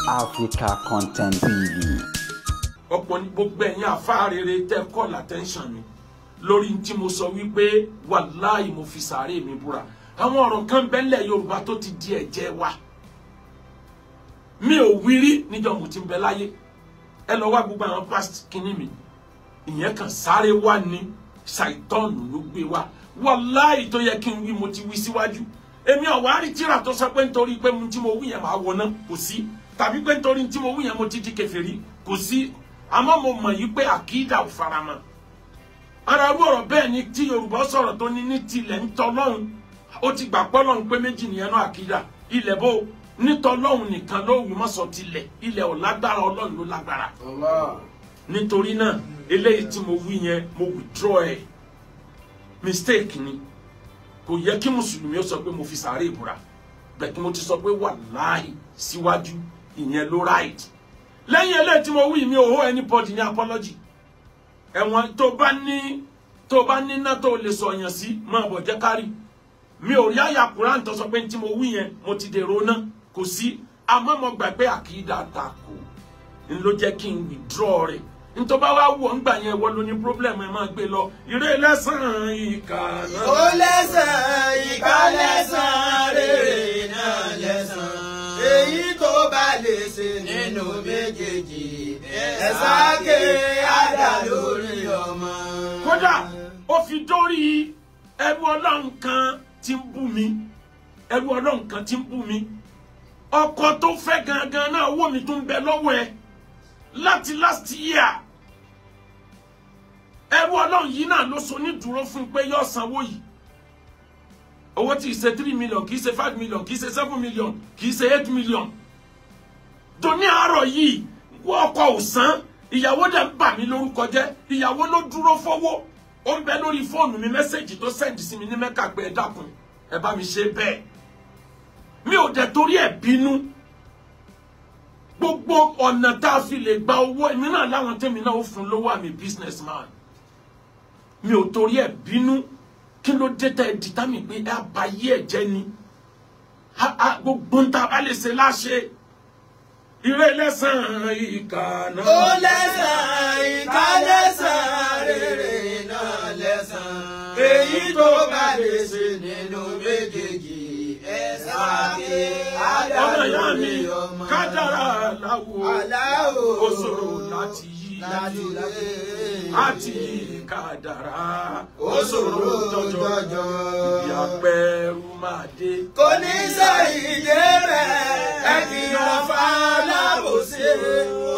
Africa Content TV. Ọ̀pọ̀ ní gbogbo ẹ̀yin àfáà rere tẹ́ call attention mi lórí tí mo sọ wípé wàláì mo fi sàárè mi búra. Àwọn ọ̀rọ̀ kan bẹ́lẹ̀ Yorùbá tó ti di ẹ̀jẹ̀ wa. Mi ò wí rí níjọ́ mo ti ń bẹ láyé. Ẹ lọ wá gbogbo àwọn past kínní mi. Ìyẹn kan sáré wá ní ṣàìtọ́nù ló gbé wá. Wàláì tó yẹ kí n wí mo ti wí síwájú. Èmi ò wá rí tírà tó sọ pé nítorí pé mo tí mo wí yẹn máa wọná kò sí. Tàbí pé nítorí tí mo wí yẹn mo ti di kèfèrí kò sí. Àmọ́ mo mọ̀ yí pé àkídà ò faramọ́. Ara rú ọ̀rọ̀ bẹ́ẹ̀ ni tí Yorùbá sọ̀rọ̀ tó ní ní tilẹ̀ ń tọ́lọ́hun. Ó ti gbà pọ́lọ́hun pé méjì nìyẹn náà àkídà. Ilẹ̀ bó nítọ́lọ́hun nìkan ló wí mọ́sọ̀ tilẹ̀. Ilẹ̀ ò lágbára, Ọlọ́run ló lágbára. Nítorí náà eléyìí tí mo wí yẹn mo withdraw ẹ̀. Mistake ni. Kò yẹ kí mùsùlùmí ó sọ pé mo fi sàárè ìbúra. Bẹ́ẹ̀ kí mo ti sọ pé wàláhì síwájú ìyẹn ló right. Lẹ́yìn eléyìí tí mo wí mi ò hó anybody ní apology. Ẹ̀wọ̀n tó bá níná tó lè sọ yàn sí máa bọ̀ jẹ́ kárí. Mi ò rí àyà Quran tó sọ pé tí mo wí yẹn mo ti dèrò náà kò sí. Àmọ́ mo gbà pé àkìdá takò ń ló jẹ́ kí n withdraw rẹ̀. Ntọ́ bá wá wọ̀ ńgbà yẹn wọ́n ló ní problem ẹ̀ máa gbé lọ. Ìrè lẹ́sàn-án ìkà náà. Ó lẹ́sàn-án ìkà lẹ́sàn-án rere náà lẹ́sàn-án. Èyí tó bá lè ṣe nínú méjèèjì ẹ̀sán ké àdá lórí ọmọ. Kódà ó fi dórí ẹrú Ọlọ́run kan tí ń bú mi. Ẹrú Ọlọ́run kan tí ń bú mi. Ọkọ tó fẹ́ gangan náà owó mi tún bẹ lọ́wọ́ ẹ. Láti last year ẹrú Ọlọ́run yìí náà ló so ní dúró fún pé yóò sanwó yìí. Owó tí ì ṣe 3 million kì í ṣe 5 million kì í ṣe 7 million kì í ṣe 8 million. Dòní àárọ̀ yìí ọkọ ò san, ìyàwó dẹ̀ ń bà mí lórúkọ jẹ́. Ìyàwó ló dúró fọwọ́. Ó ń bẹ lórí fóònù mi mẹ́sẹ̀gì tó sẹ́ǹdì sí mi ní Mẹ́kà pé ẹ dákun ẹ bá mi ṣe bẹ́ẹ̀. Mi ò dẹ̀ torí ẹ̀ bínú. Gbogbo ọ̀nà tá a fi lè gba owó èmi náà láwọn tèmi náà ó fún lówó àmì businessman. Mi ò torí ẹ̀ bínú. Kí ló dé tẹ́ ẹ dìtámì pé ẹ bá yí ẹ̀ jẹ́ ni? Gbogbo ń ta bá lè ṣe láṣẹ. Ire lẹ́sàn-án ìkà náà. Ó lẹ́sàn-án ìkà lẹ́sàn-án rere náà lẹ́sàn-án. Èyí tó bá lè ṣe nínú méjèèjì ẹ̀sán ké àdá lórí ọmọ. Kádàrá aláwo ó ṣòro láti yí àti yí kádàrá ó ṣòro jọjọ. Ibi apẹ̀rù máa dé. Kò ní sàìdé rẹ̀ ẹ kìlọ̀ f'alábòsí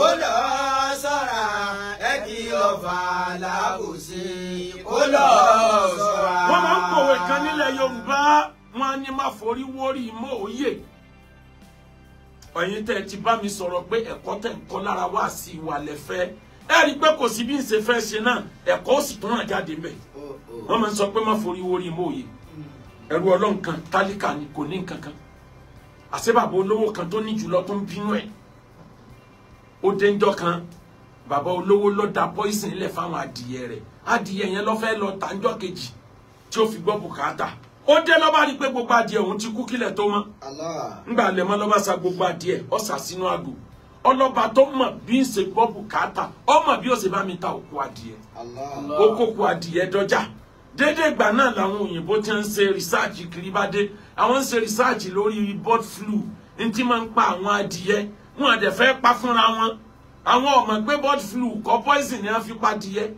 ó lọ ṣọ́ra ẹ kìlọ̀ f'alábòsí ó lọ ṣọ́ra. Wọ́n máa ń pòwe kan nílẹ̀ Yorùbá, wọ́n á ní má forí wórí mọ́ òye. Ẹ̀yin tẹ́ ẹ ti bá mi sọ̀rọ̀ pé ẹ̀kọ́ tẹ̀ ń kọ́ lára wá sí ìwà lẹ́fẹ́. Ẹ rí i pé kò sí bí n ṣe fẹ́ ṣe náà, ẹ̀kọ́ ó sì tún hàn jáde mbẹ̀. Wọ́n máa ń sọ pé má forí wórí mọ́ òye. Ẹrú Ọlọ́run kan tálíkà ni kò ní nǹkan kan. Àṣé bàbá olówó kan tó ní jùlọ tó ń bínú ẹ̀. Ó dé ńjọ́ kan, bàbá olówó ló da poison lẹ̀ fáwọn adìyẹ rẹ̀. Adìyẹ yẹn ló fẹ́ lọ tà ńjọ́ kejì tí ó fi gbọ́ bùkátà. Ó dé ló bá rí pé gbogbo adìẹ òun ti kú kílẹ̀ tó mọ́. Ńgbà lẹ̀ mọ́ ló bá sa gbogbo adìẹ, ó sà sínú àgò. Ọlọ́ba tó mọ̀ bí ń ṣe gbọ́ bùkátà, ó mọ̀ bí ó ṣe bá mi ta òkú adìẹ. Ó kókó adìẹ dọ́jà. Dédé ìgbà náà làwọn òyìnbó ti ń ṣe rìsáàjì kiri bá dé. Àwọn ń ṣe rìsáàjì lórí bird flu ní tí máa ń pa àwọn adìẹ. Wọn àdẹ̀ fẹ́ pa fúnra wọn. Àwọn ò mọ̀ pé bird flu kọ́ poison ni wọ́n fi pa adìẹ.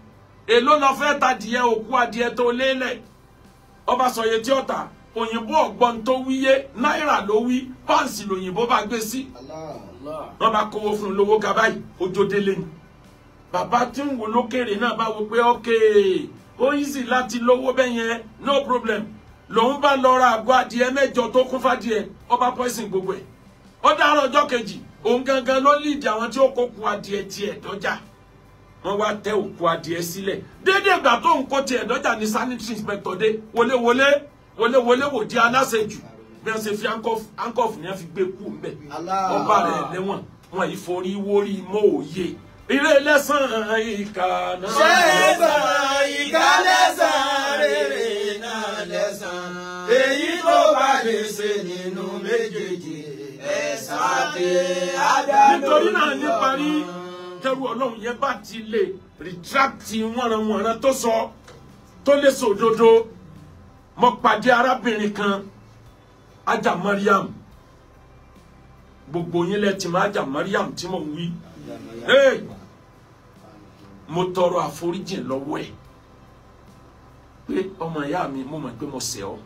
Èló lọ fẹ́ ta adìẹ òkú adìẹ tó lélẹ̀? Ọba sọye tí ó ta, òyìnbó ọgbọ́n tó wíyé, náírà ló wí, pọ́ǹsì lòyìnbó bá gbé sí. Wọ́n bá kówó fún un lówó ga báyìí, ojú délé ni. Bàbá tí ń wò lókèrè náà bá wo pé ókè, ó easy láti lówó bẹ́ẹ̀ yẹn, no problem. Lòun bá lọ ra àgọ́ adìẹ mẹ́jọ tó kún fádìẹ, ọba poison gbogbo ẹ̀. Ó dára ọjọ́ kejì, òun gangan ló lead àwọn tí ó kó ku adìẹ tiẹ̀ dọ́jà. Wọ́n wá tẹ òkú adìẹ sílẹ̀. Dédé ìgbà tó ń kó tiẹ̀ dọ́jà ní sanitary inspector dé. Wọléwọlé wọléwọlé wò di aláṣejù. Bí wọ́n ṣe fi handcuff ní wọ́n fi gbé kú mbẹ̀. Ọba rẹ̀ lẹ́wọ̀n, wọn yìí forí wórí mọ́ òye. Ire lẹ́sàn-án ìkà náà. Ṣé ẹ̀sán ìkà lẹ́sàn-án rere náà lẹ́sàn-án. Èyí tó bá lè ṣe nínú méjèèjì ẹ̀sán. ké àdá lórí ọmọ. Nítorí náà ní parí tẹrú Ọlọ́run yẹn bá ti lè retract wọ̀nranwọ̀nran tó sọ tó lè sòdodo. Mo pàdé arábìnrin kan, Aja Mariam. Gbogbo yín lẹ ti mọ̀ Aja Mariam tí mo ń wí. Mo tọrọ àforíjìn lọ́wọ́ ẹ̀ pé ọmọ ìyá mi, mo mọ̀ pé mo ṣẹ̀ ọ́.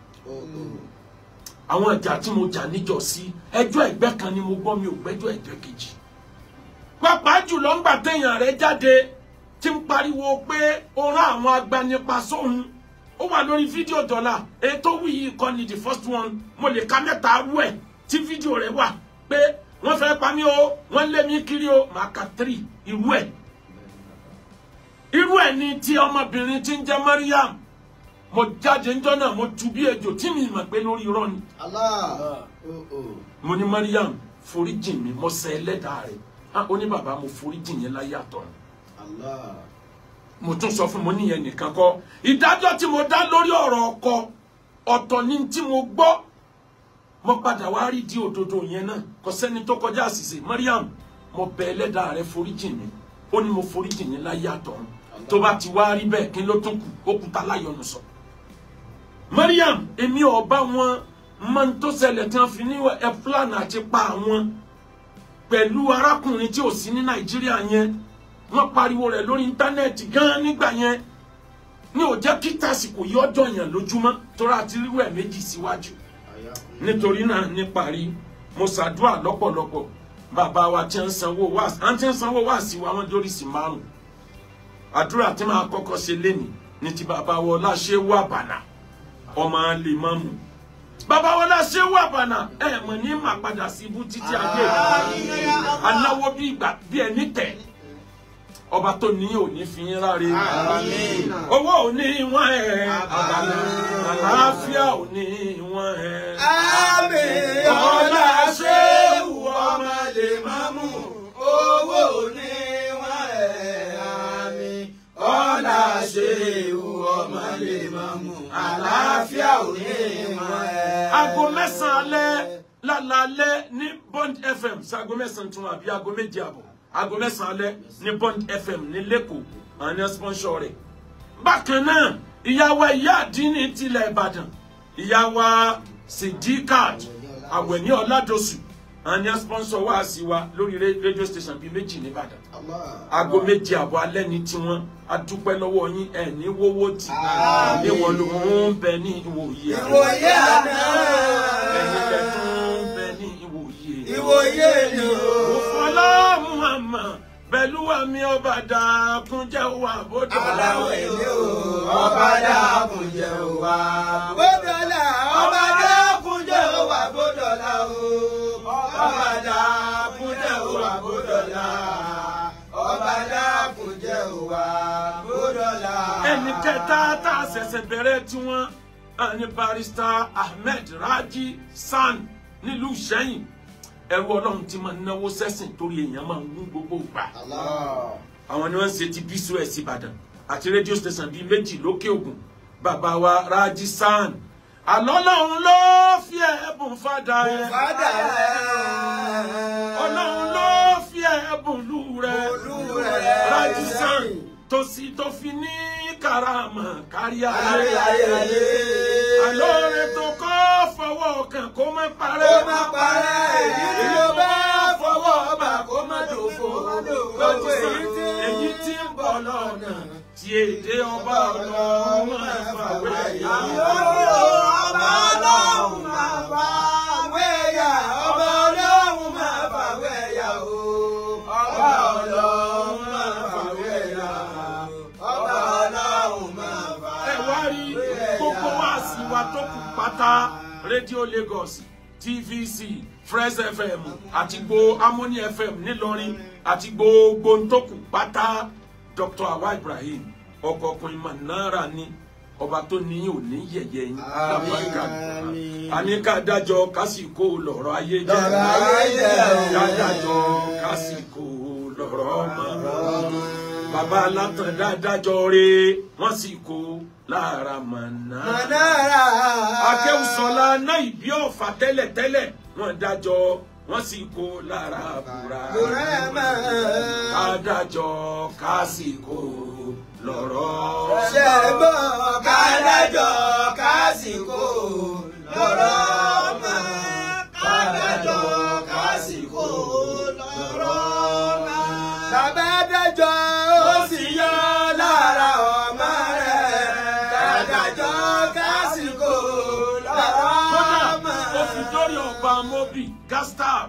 Àwọn ìjà tí mo jà níjọ́sí, ẹjọ́ ẹgbẹ́ kan ni mo gbọ́, mi ò gbẹ́jọ́ ẹgbẹ́ kejì. Pàápàá jùlọ ńgbà téèyàn rẹ̀ jáde tí ń pariwo pé ó rán àwọn agbanipa sóhun. Ó wà lórí fídíò dọ́là ètò wí yìí kọ́ ni the first one. Mo lè ka mẹ́ta rú ẹ̀ tí fídíò rẹ̀ wà pé wọ́n fẹ́ pa mí o, wọ́n lé mi kiri o, màá ka 3 irú ẹ̀. Irú ẹ̀ ni ti ọmọbìnrin tí ń jẹ́ Mariam. Mo jáde ńjọ́ náà, mo tu bí ejò tí mi mọ̀ pé lórí irọ́ ni. Mo ní Mariam, foríjìn mi, mo ṣẹ̀ ẹlẹ́dàá rẹ̀. Ó ní bàbá, mo foríjìn yẹn láyé àtọ̀run. Mo tún sọ fún mo níyẹn nìkan kọ́. Ìdájọ́ tí mo dá lórí ọ̀rọ̀ ọkọ ọ̀tọ̀ ni tí mo gbọ́. Mo padà wá rí di òdodo yẹn náà. Kò sẹ́ni tó kọjá àṣìṣe. Mariam, mo bẹ̀ ẹlẹ́dàá rẹ̀, foríjìn mi. Ó ní mo foríjìn yẹn láyé àtọ̀run. Tó bá ti wá rí bẹ́ẹ̀, kí ló tún kù? Ó kú ta láyọ̀nù sọ. Mariam, èmi ọba wọn mọ tó ṣẹlẹ̀ tí wọ́n fi ní ẹ plan àti pa àwọn pẹ̀lú arákùnrin tí ò sí ní Nàìjíríà yẹn. Wọ́n pariwo rẹ̀ lórí íńtánẹ́ẹ̀tì gan nígbà yẹn. Ní ò jẹ́ kí tàsìkò yí ọjọ́ yẹn lójúmọ́ torí àti rírú ẹ̀ méjì síwájú. Nítorí náà ní parí, mo ṣàdúrà lọ́pọ̀lọpọ̀. Bàbá wa tí ń sanwó wá, à ń tí ń sanwó wá sí wa, wọ́n dórí sí 5. Àdúrà tí máa kọ́kọ́ ṣe lénìí ní ti bàbá wa Ọláṣẹ́wù Àbànà, ọmọ lè má mú. Bàbá wa Ọláṣẹ́wù Àbànà, ẹ mọ̀ ní mà padà sí ibú títí ayé. Aláwọ̀ bí ìgbà bí ẹni tẹ̀. Ọba tó ní òní fi yín ráre. Owó òní wọ́n ẹ̀. Àlàáfíà òní wọ́n ẹ̀. Àmín. Ọláṣẹ́wù ọmọ lè má mú. Owó òní wọ́n ẹ̀. Àmín. Ọláṣẹ́wù ọmọ lè má mú. Àlàáfíà òní wọ́n ẹ̀. Aago 9 alẹ́ lálálẹ́ ní Bond FM. Ṣaago 9 tún àbí aago 7:30. Aago 9 alẹ́ ní Bond FM ní Lẹ́kọ̀ọ́, àwọn ní sponsor rẹ̀. Bákan náà, ìyàwó ìyá àdínní tilẹ̀ Ìbàdàn, ìyàwó Sidikat Àwẹ̀ní Ọládọ̀sù, àwọn ní sponsor wá sí wa lórí rédíò station bíi 2 nìbàdàn. Aago 7:30 alẹ́ ní tiwọn. A dúpẹ́ lọ́wọ́ yín, ẹ̀ ní wówó tì. Níwọ̀n ló ń bẹ ní ìwòye. Ìwòye àná. Ẹ̀yin lẹ tún ń bẹ ní ìwòye. Ìwòye ni o. Òfòlá Muhammad pẹ̀lú àmì ọba dákun jẹ́ wà bódò. Aláwọ̀ èlé o, ọba dákun jẹ́ wà bódòlà. Ọba dákun jẹ́ wà bódòlà o. Ọba dákun jẹ́ wà bódòlà. Ọba dákun jẹ́ wà bódòlà. Ẹnì kẹta tá a ṣẹ̀ṣẹ̀ bẹ̀rẹ̀ tiwọn ní Barrister Ahmed Raji San nílùú Ìṣẹ́yìn. Ẹrú Ọlọ́run ti máa náwó sẹ́sìn torí èèyàn máa ń gún gbogbo ìgbà. Àwọn ni wọ́n ń ṣe ti BCOS Ìbàdàn àti rédíò station bíi 2 lókè Ògùn. Bàbá wa Raji San. Àlọ́ Ọlọ́run ló fi ẹ̀bùn fàdà ẹ̀. Ọlọ́run ló fi ẹ̀bùn lù rẹ̀. Raji San tó sì tó fi ní karama kárí ayé. Àlọ́ rẹ̀ tó kọ́ fọwọ́ kan kó má parẹ́. Kó má parẹ́. Èyí tí ó bá fọwọ́ bà kó má dòfo. Gbogbo èyí tí ń bọ̀ lọ́nà tí èdè ọba ọlọ́run máa fàwé yá. Ọba ọlọ́run máa fàwé yá. Ọba ọlọ́run máa fàwé yá o. Ọba ọlọ́run máa fàwé yá. Ọba ọlọ́run máa fàwé yá. Ẹ wá rí gbogbo wáàsí wa tó kù pátá, rédíò Lagos, TVC, Fresh FM àti gbogbo Harmony FM nílọrin àti gbogbo ntòkù pátá. Dr. Awa Ibrahim ọkọọkùnrin Manara ni ọba tó ní ò ní yẹ̀yẹ́ yín. Àní ká dájọ́ kásìkò lọ̀rọ̀ ayé jẹ́. Ká dájọ́ kásìkò lọ̀rọ̀ ọmọ. Bàbá alátàn dájọ́ re wọ́n sì kó lára Manara. Akéwùsọ̀lá náà ìbí ọ̀fà tẹ́lẹ̀tẹ́lẹ̀ wọ́n dájọ́ Wọ́n sì kó lára bùrà. Adájọ́ kásìkò lọ́rọ̀. Ṣẹ́gbọ́n kádájọ́ kásìkò lọ́rọ̀ mọ́. Kádájọ́ kásìkò lọ́rọ̀ mọ́. Bàbá dájọ́ ó sì yọ lára ọmọ rẹ̀. Kádájọ́ kásìkò lọ́rọ̀ mọ́. Ó fi dórí ọba Mobi Gastap.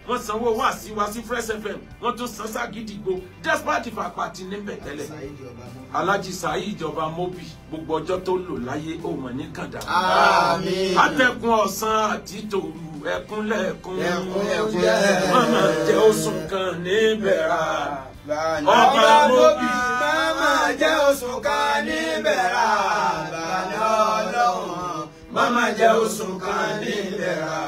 Wọ́n sanwó wá sí Fresh FM, wọ́n tún san ságídígbò despite ìfapá ti níbẹ̀ tẹ́lẹ̀. Alhaji Saheed Ọba Mobi, gbogbo ọjọ́ tó lò láyé ó mọ̀ ní kàdá. Àmín. Atẹ́kùn ọ̀sán àti tòru ẹkúnlẹ̀kún. Ẹkúnlẹ̀kún. Màmá jẹ́ oṣù kan níbẹ̀ rà. Ọba Mobi màmá jẹ́ oṣù kan níbẹ̀ rà. Bàlẹ́ Ọlọ́run. Màmá jẹ́ oṣù kan níbẹ̀ rà.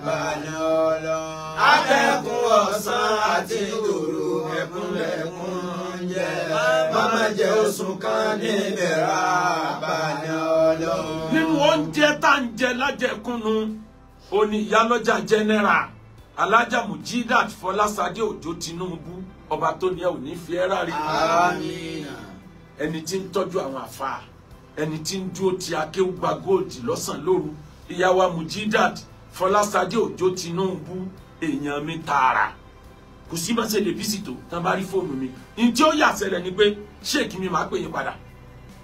Bàlẹ́ Ọlọ́run. Atẹ́kùn ọ̀sán àti tòru ẹkúnlẹ̀kún jẹ́. Màmá jẹ́ oṣù kan níbẹ̀ rà. Bàlẹ́ Ọlọ́run. Nínú oúnjẹ tá ń jẹ lájẹkúnnu, ó ní ìyálọ́jà general Alhaja Mujidat Fọláṣadé Òjó Tinubu, ọba tó ní ẹ ò ní fi ẹ́ ráre. Àmín. Ẹni tí ń tọ́jú àwọn àfáà, ẹni tí ń dúró ti akéwùgbà góòdì lọ́sàn-án lóru, ìyàwó Mujidat Fọláṣadé Òjó Tinubu, èèyàn mi tààrà. Kò sí bá ṣe lè bísí tó tán bá rí fóònù mi. Ní tí ó yà ṣẹlẹ̀ ni pé ṣéèkì mi máa pè yín padà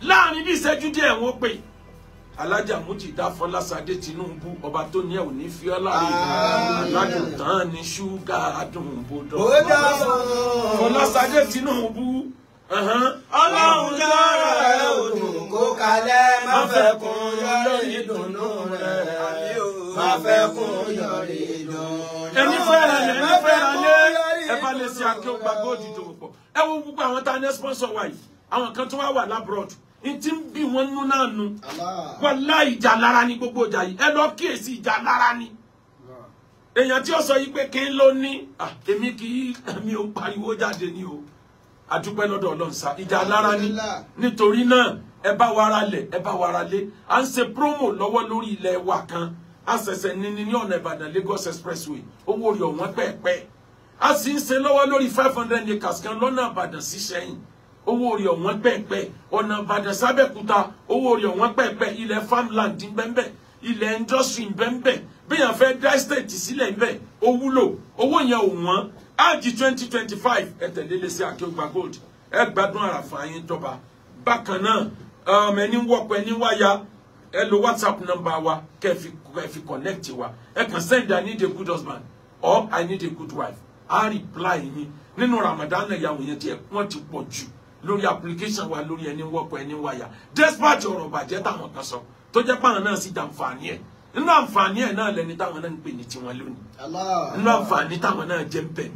láàrin bí ìṣẹ́jú díẹ̀ wọ́n pè. Alhaja Mujidat Fọláṣadé Tinubu, ọba tó ní ẹ ò ní fi ọ́ láre. Aládùn tán ni ṣúgà adùn bòdò. Fọláṣadé Tinubu, Ọlọ́run lọ́rọ̀ rẹ̀ ò dùn kó kalẹ̀, má fẹ́ kún yọrí ìdùnnú rẹ̀. Má fẹ́ kún yọrí ìdùnnú rẹ̀. Ẹni fẹ́ràn lẹ̀, ẹni fẹ́ràn lé, ẹ bá lè ṣe akéwàgbà góòdì dòwò pọ̀. Ẹ wo gbogbo àwọn tá a ní sponsor wa yìí, àwọn kan tó wá wà lábúrọ̀dù, n ti ń bí wọn nú náà nu. Wàláhì ìjà lára ni gbogbo ìjà yìí, ẹ lọ kíyèsí ìjà lára ni. Èèyàn tí ó sọ yìí pé kí n ló ní, èmi kì í, mi ò pariwo jáde ni o. Àdúpẹ́ lọ́dọ̀ Ọlọ́run sá, ìjà lára ni. Nítorí náà ẹ bá wa ra lẹ̀, ẹ bá wa ra lé. À ń ṣe promo lọ́wọ́ lórí ilẹ̀ wa kan. A ṣẹ̀ṣẹ̀ ní ọ̀nà Ìbàdàn Lagos Expressway, owó rẹ̀ ọ̀wọ́n pẹ́ẹ́pẹ́. A sì ń ṣe lọ́wọ́ lórí 500 acres kan lọ́nà Ìbàdàn sí Ṣẹ́yìn, owó rẹ̀ ọ̀wọ́n pẹ́ẹ́pẹ́. Ọ̀nà Ìbàdàn sábẹ́kúta, owó rẹ̀ ọ̀wọ́n pẹ́ẹ́pẹ́. Ilẹ̀ farmland ńbẹ́ńbẹ́, ilẹ̀ industry ńbẹ́ńbẹ́, bẹ́yàn fẹ́ dá estate sílẹ̀ ńbẹ́, ó wúlò, owó yẹn ò wọ́n. Ájì 2025 ẹ tẹ̀lé lé sí Akéwùgbà Gold, ẹ gbádùn àràfà yín dọ́ba. Bákan náà ẹni wọ́pọ̀ ẹni wáyà, ẹ lo WhatsApp number wa kẹ́ fi connect wa. Ẹ kàn send I need a good husband or I need a good wife, á reply yín. Nínú Ramadan ìyàwó yẹn tí wọ́n ti pọ̀ jù lórí application wa lórí ẹni wọ́pọ̀ ẹni wáyà, despite ọ̀rọ̀ bàjẹ́ táwọn kan sọ tó jẹ́ pàwọn náà sì jàǹfààní ẹ̀. Nínú àǹfààní ẹ̀ náà lẹni táwọn náà ń pè ní tiwọn lónìí, nínú àǹfààní táwọn náà jẹ́ ń bẹ̀.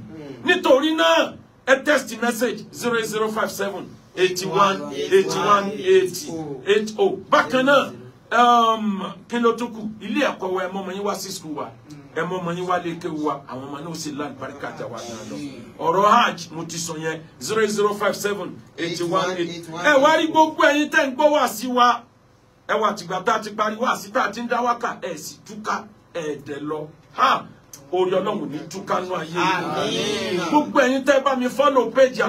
Nítorí náà ẹ text message 0057 81 81 80 80. Bákan náà kí ló tún kù? Ilé ẹ̀kọ́ wa, ẹ mọ́ ọmọ yín wá sí skul wa, ẹ mọ́ ọmọ yín wá lé kéwu wa, àwọn ọmọ náà ó sì land barika àtàwà náà lọ. Ọ̀rọ̀ hajj mo ti sọ yẹn 0057 81 80. Ẹ wá rí gbogbo ẹ̀yin tẹ́ ń gbọ́ wá sí wa, ẹ wà tìgbà tá a ti parí wá sí tá a ti ń dá wákà, ẹ sì túká ẹ dẹ̀ lọ. Orí Ọlọ́run ní túká nú ayé. Gbogbo ẹ̀yin tẹ́ bá mi follow page.